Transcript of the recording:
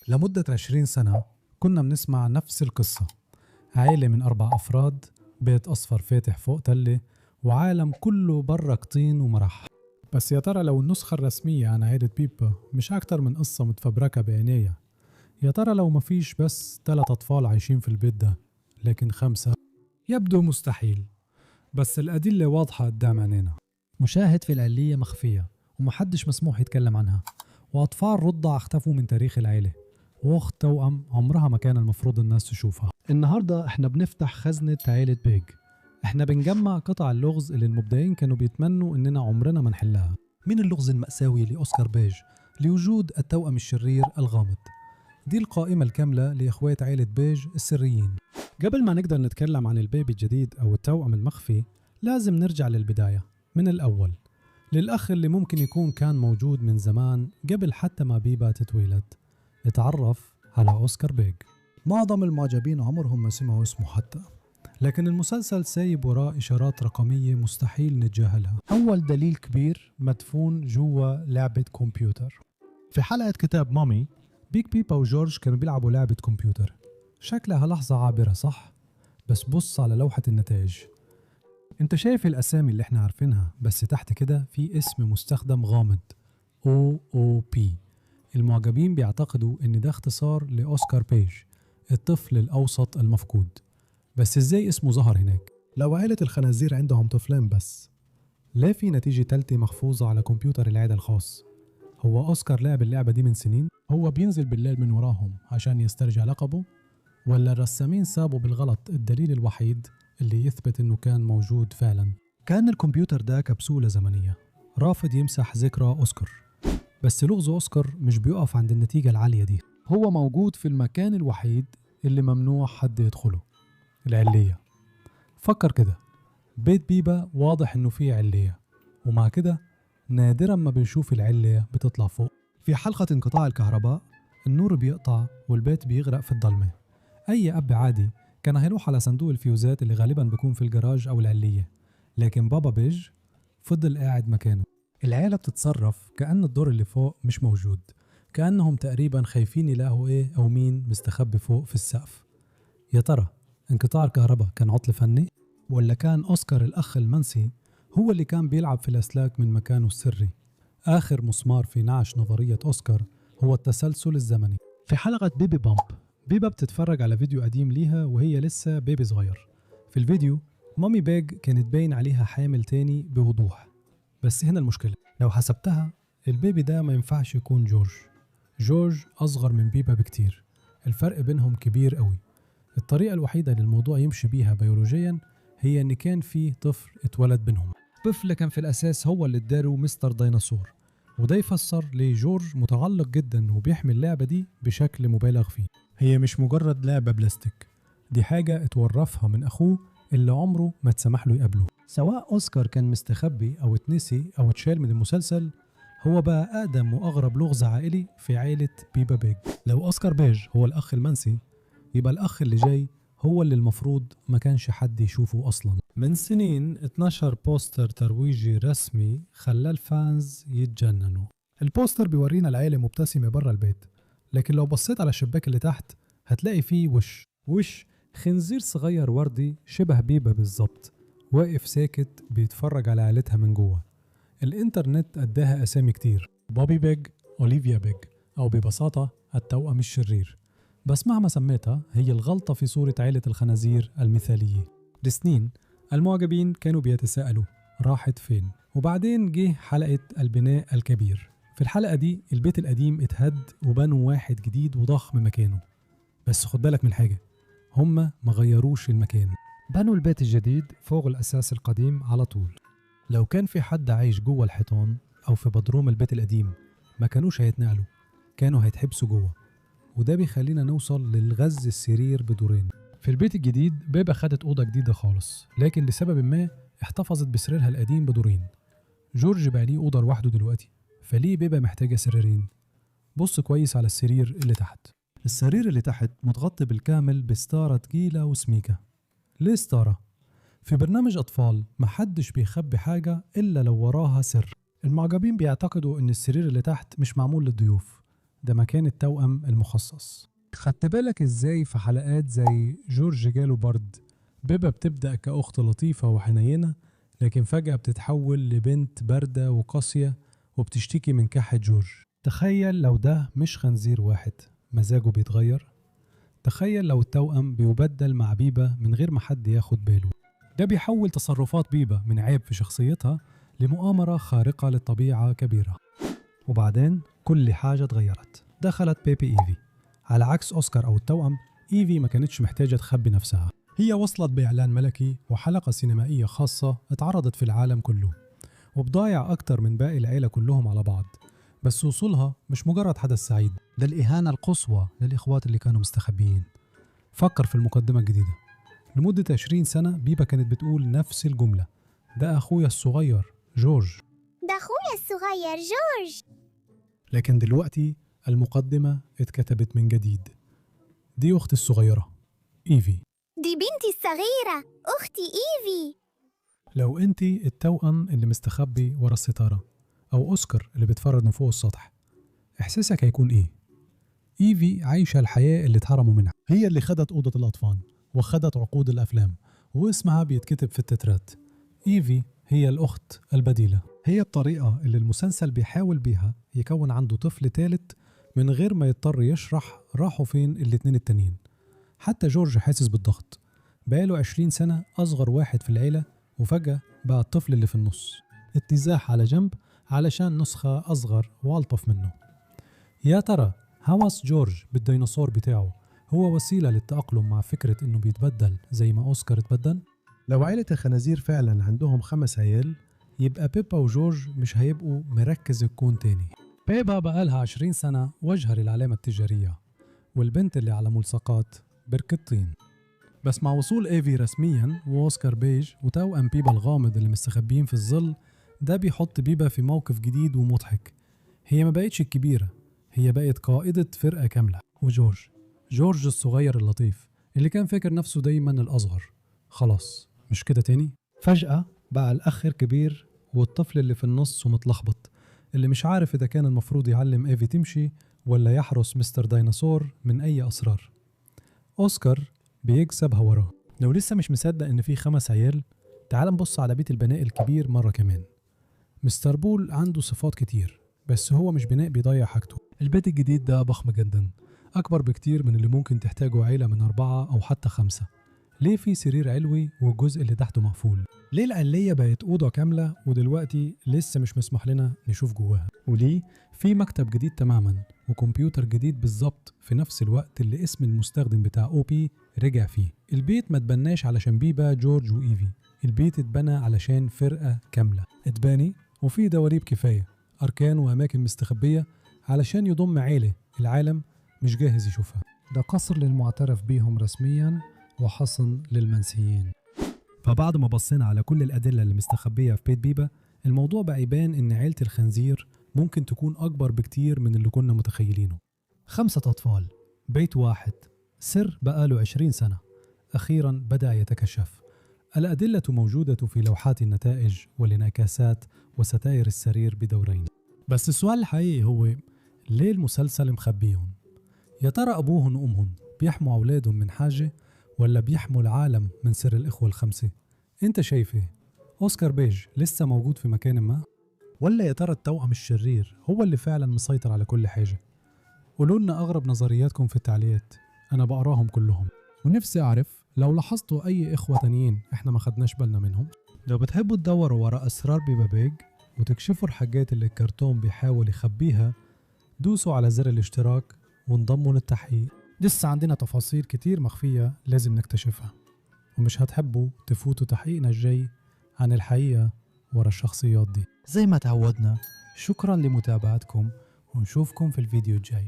لمدة 20 سنة كنا بنسمع نفس القصة، عائلة من 4 أفراد، بيت أصفر فاتح فوق تلة، وعالم كله برا طين ومرح. بس يا ترى لو النسخة الرسمية عن عائلة بيبا مش أكتر من قصة متفبركة بعناية، يا ترى لو مفيش بس 3 أطفال عايشين في البيت ده لكن 5؟ يبدو مستحيل، بس الأدلة واضحة قدام عينينا. مشاهد في العلية مخفية ومحدش مسموح يتكلم عنها، وأطفال رضع اختفوا من تاريخ العيلة، وأخت توأم عمرها ما كان المفروض الناس تشوفها. النهاردة احنا بنفتح خزنة عيلة بيج، احنا بنجمع قطع اللغز اللي المبدعين كانوا بيتمنوا اننا عمرنا ما نحلها. من اللغز المأساوي لأوسكار بيج لوجود التوأم الشرير الغامض. دي القائمة الكاملة لإخوات عيلة بيج السريين. قبل ما نقدر نتكلم عن البيبي الجديد أو التوأم المخفي لازم نرجع للبداية من الأول، للأخ اللي ممكن يكون كان موجود من زمان قبل حتى ما بيبا تتولد. اتعرف على أوسكار بيج. معظم المعجبين عمرهم ما سمعوا اسمه حتى، لكن المسلسل سايب وراه إشارات رقمية مستحيل نتجاهلها. أول دليل كبير مدفون جوا لعبة كمبيوتر. في حلقة كتاب مامي، بيج بيبا وجورج كانوا بيلعبوا لعبة كمبيوتر، شكلها لحظة عابرة صح؟ بس بص على لوحة النتائج. انت شايف الأسامي اللي احنا عارفينها، بس تحت كده في اسم مستخدم غامض OOP. المعجبين بيعتقدوا ان ده اختصار لأوسكار بيج، الطفل الأوسط المفقود. بس ازاي اسمه ظهر هناك؟ لو عائلة الخنازير عندهم طفلين بس، لا في نتيجة تالتة محفوظة على كمبيوتر العيلة الخاص. هو أوسكار لعب اللعبة دي من سنين؟ هو بينزل بالليل من وراهم عشان يسترجع لقبه؟ ولا الرسامين سابوا بالغلط الدليل الوحيد اللي يثبت انه كان موجود فعلا؟ كان الكمبيوتر ده كبسولة زمنية رافض يمسح ذكرى أوسكار. بس لغز أوسكار مش بيقف عند النتيجة العالية دي، هو موجود في المكان الوحيد اللي ممنوع حد يدخله، العلية. فكر كده، بيت بيبا واضح انه فيه علية، ومع كده نادرا ما بنشوف العلية بتطلع فوق. في حلقة انقطاع الكهرباء النور بيقطع والبيت بيغرق في الضلمة. أي أب عادي كان هيروح على صندوق الفيوزات اللي غالبا بيكون في الجراج أو العلية، لكن بابا بيج فضل قاعد مكانه. العيلة بتتصرف كأن الدور اللي فوق مش موجود، كأنهم تقريبا خايفين يلاقوا إيه أو مين مستخبي فوق في السقف. يا ترى انقطاع الكهرباء كان عطل فني؟ ولا كان أوسكار الأخ المنسي هو اللي كان بيلعب في الأسلاك من مكانه السري؟ آخر مسمار في نعش نظرية أوسكار هو التسلسل الزمني. في حلقة بيبي بامب، بيبا بتتفرج على فيديو قديم ليها وهي لسه بيبي صغير. في الفيديو مامي بيج كانت باين عليها حامل تاني بوضوح. بس هنا المشكلة، لو حسبتها البيبي ده ما ينفعش يكون جورج. جورج أصغر من بيبا بكتير، الفرق بينهم كبير قوي. الطريقة الوحيدة للموضوع يمشي بيها بيولوجيا هي إن كان في طفل اتولد بينهم، طفل كان في الأساس هو اللي اداله مستر ديناصور، وده يفسر ليه جورج متعلق جدا وبيحمي اللعبة دي بشكل مبالغ فيه. هي مش مجرد لعبة بلاستيك، دي حاجة اتورثها من أخوه اللي عمره ما اتسمح له يقابله. سواء أوسكار كان مستخبي أو اتنسي أو اتشال من المسلسل، هو بقى أقدم وأغرب لغز عائلي في عائلة بيبا بيج. لو أوسكار بيج هو الأخ المنسي، يبقى الأخ اللي جاي هو اللي المفروض ما كانش حد يشوفه أصلا. من سنين اتنشر بوستر ترويجي رسمي خلى ال fans يتجننوا. البوستر بيورينا العيلة مبتسمة برا البيت، لكن لو بصيت على الشباك اللي تحت هتلاقي فيه وش خنزير صغير وردي شبه بيبا بالظبط، واقف ساكت بيتفرج على عيلتها من جوه. الانترنت اداها اسامي كتير، بابي بيج، اوليفيا بيج، او ببساطة التوأم الشرير. بس مهما سميتها هي الغلطة في صورة عيلة الخنازير المثالية. لسنين المعجبين كانوا بيتساءلوا راحت فين؟ وبعدين جه حلقة البناء الكبير. في الحلقة دي البيت القديم اتهد وبنوا واحد جديد وضخم مكانه. بس خد بالك من حاجة، هما ما غيروش المكان، بنوا البيت الجديد فوق الأساس القديم على طول. لو كان في حد عايش جوه الحيطان أو في بدروم البيت القديم ما كانوش هيتنقلوا، كانوا هيتحبسوا جوه. وده بيخلينا نوصل للغز السرير بدورين. في البيت الجديد بيبا خدت أوضة جديدة خالص، لكن لسبب ما احتفظت بسريرها القديم بدورين. جورج بقى ليه أوضة لوحده دلوقتي، فليه بيبا محتاجة سريرين؟ بص كويس على السرير اللي تحت. السرير اللي تحت متغطي بالكامل بستارة تقيلة وسميكة. ليه ستارة؟ في برنامج أطفال محدش بيخبي حاجة إلا لو وراها سر. المعجبين بيعتقدوا إن السرير اللي تحت مش معمول للضيوف، ده مكان التوأم المخصص. خدت بالك ازاي في حلقات زي جورج جاله برد، بيبا بتبدأ كأخت لطيفة وحنينة، لكن فجأة بتتحول لبنت باردة وقاسية وبتشتكي من كحة جورج. تخيل لو ده مش خنزير واحد مزاجه بيتغير. تخيل لو التوأم بيبدل مع بيبا من غير ما حد ياخد باله. ده بيحول تصرفات بيبا من عيب في شخصيتها لمؤامرة خارقة للطبيعة كبيرة. وبعدين كل حاجة اتغيرت. دخلت بيبي إيفي. على عكس أوسكار أو التوأم، إيفي ما كانتش محتاجة تخبي نفسها. هي وصلت بإعلان ملكي وحلقة سينمائية خاصة اتعرضت في العالم كله، وبضايع أكتر من باقي العيلة كلهم على بعض. بس وصولها مش مجرد حدث سعيد، ده الإهانة القصوى للإخوات اللي كانوا مستخبيين. فكر في المقدمة الجديدة. لمدة 20 سنة بيبا كانت بتقول نفس الجملة: ده أخويا الصغير جورج، ده أخويا الصغير جورج. لكن دلوقتي المقدمة اتكتبت من جديد. دي أختي الصغيرة إيفي، دي بنتي الصغيرة أختي إيفي. لو أنت التوأم اللي مستخبي ورا الستارة، أو أوسكار اللي بيتفرج من فوق السطح، إحساسك هيكون إيه؟ إيفي عايشة الحياة اللي اتحرموا منها. هي اللي خدت أوضة الأطفال وخدت عقود الأفلام، واسمها بيتكتب في التترات. إيفي هي الأخت البديلة. هي الطريقة اللي المسلسل بيحاول بيها يكون عنده طفل ثالث من غير ما يضطر يشرح راحوا فين الاتنين التانيين. حتى جورج حاسس بالضغط، بقاله 20 سنة أصغر واحد في العيلة، وفجأة بقى الطفل اللي في النص اتزاح على جنب علشان نسخة أصغر وألطف منه. يا ترى هوس جورج بالديناصور بتاعه هو وسيلة للتأقلم مع فكرة إنه بيتبدل زي ما أوسكار اتبدل؟ لو عيلة الخنازير فعلا عندهم 5 عيال، يبقى بيبا وجورج مش هيبقوا مركز الكون تاني. بيبا بقالها 20 سنة وجهة للعلامة التجارية، والبنت اللي على ملصقات بركة طين. بس مع وصول ايفي رسميا وأوسكار بيج وتوأم بيبا الغامض اللي مستخبيين في الظل، ده بيحط بيبا في موقف جديد ومضحك. هي ما بقتش الكبيرة، هي بقت قائدة فرقة كاملة. وجورج، جورج الصغير اللطيف اللي كان فاكر نفسه دايما الأصغر، خلاص مش كده تاني. فجأة بقى الأخ الكبير والطفل اللي في النص ومتلخبط، اللي مش عارف إذا كان المفروض يعلم إيفي تمشي ولا يحرس مستر ديناصور من أي أسرار. أوسكار بيكسبها وراه. لو لسه مش مصدق إن في 5 عيال، تعال نبص على بيت البناء الكبير مرة كمان. مستر بول عنده صفات كتير، بس هو مش بناء بيضيع حاجته. البيت الجديد ده ضخم جدا، أكبر بكتير من اللي ممكن تحتاجه عيلة من 4 أو حتى 5. ليه في سرير علوي والجزء اللي تحته مقفول؟ ليه القلية بقت أوضة كاملة ودلوقتي لسه مش مسموح لنا نشوف جواها؟ وليه في مكتب جديد تماما وكمبيوتر جديد بالظبط في نفس الوقت اللي اسم المستخدم بتاع أوبي رجع فيه؟ البيت ما اتبناش علشان بيبا جورج وإيفي، البيت اتبنى علشان فرقة كاملة. اتباني وفيه دواليب كفاية، أركان وأماكن مستخبية علشان يضم عيلة العالم مش جاهز يشوفها. ده قصر للمعترف بيهم رسميا وحصن للمنسيين. فبعد ما بصينا على كل الأدلة اللي مستخبية في بيت بيبا، الموضوع بقى يبان إن عيلة الخنزير ممكن تكون أكبر بكتير من اللي كنا متخيلينه. 5 أطفال، بيت واحد، سر بقاله 20 سنة، أخيرا بدأ يتكشف. الأدلة موجودة في لوحات النتائج والانعكاسات وستائر السرير بدورين. بس السؤال الحقيقي هو ليه المسلسل مخبيهم؟ يا ترى أبوهن وأمهن بيحموا أولادهم من حاجة ولا بيحموا العالم من سر الإخوة ال5؟ أنت شايف إيه؟ أوسكار بيج لسه موجود في مكان ما؟ ولا يا ترى التوأم الشرير هو اللي فعلا مسيطر على كل حاجة؟ قولوا لنا أغرب نظرياتكم في التعليقات، أنا بقراهم كلهم، ونفسي أعرف لو لاحظتوا أي إخوة تانيين إحنا ما خدناش بالنا منهم. لو بتحبوا تدوروا ورا أسرار بيبا بيج وتكشفوا الحاجات اللي الكرتون بيحاول يخبيها، دوسوا على زر الاشتراك وانضموا للتحقيق. لسه عندنا تفاصيل كتير مخفية لازم نكتشفها، ومش هتحبوا تفوتوا تحقيقنا الجاي عن الحقيقة ورا الشخصيات دي. زي ما تعودنا، شكرا لمتابعتكم ونشوفكم في الفيديو الجاي.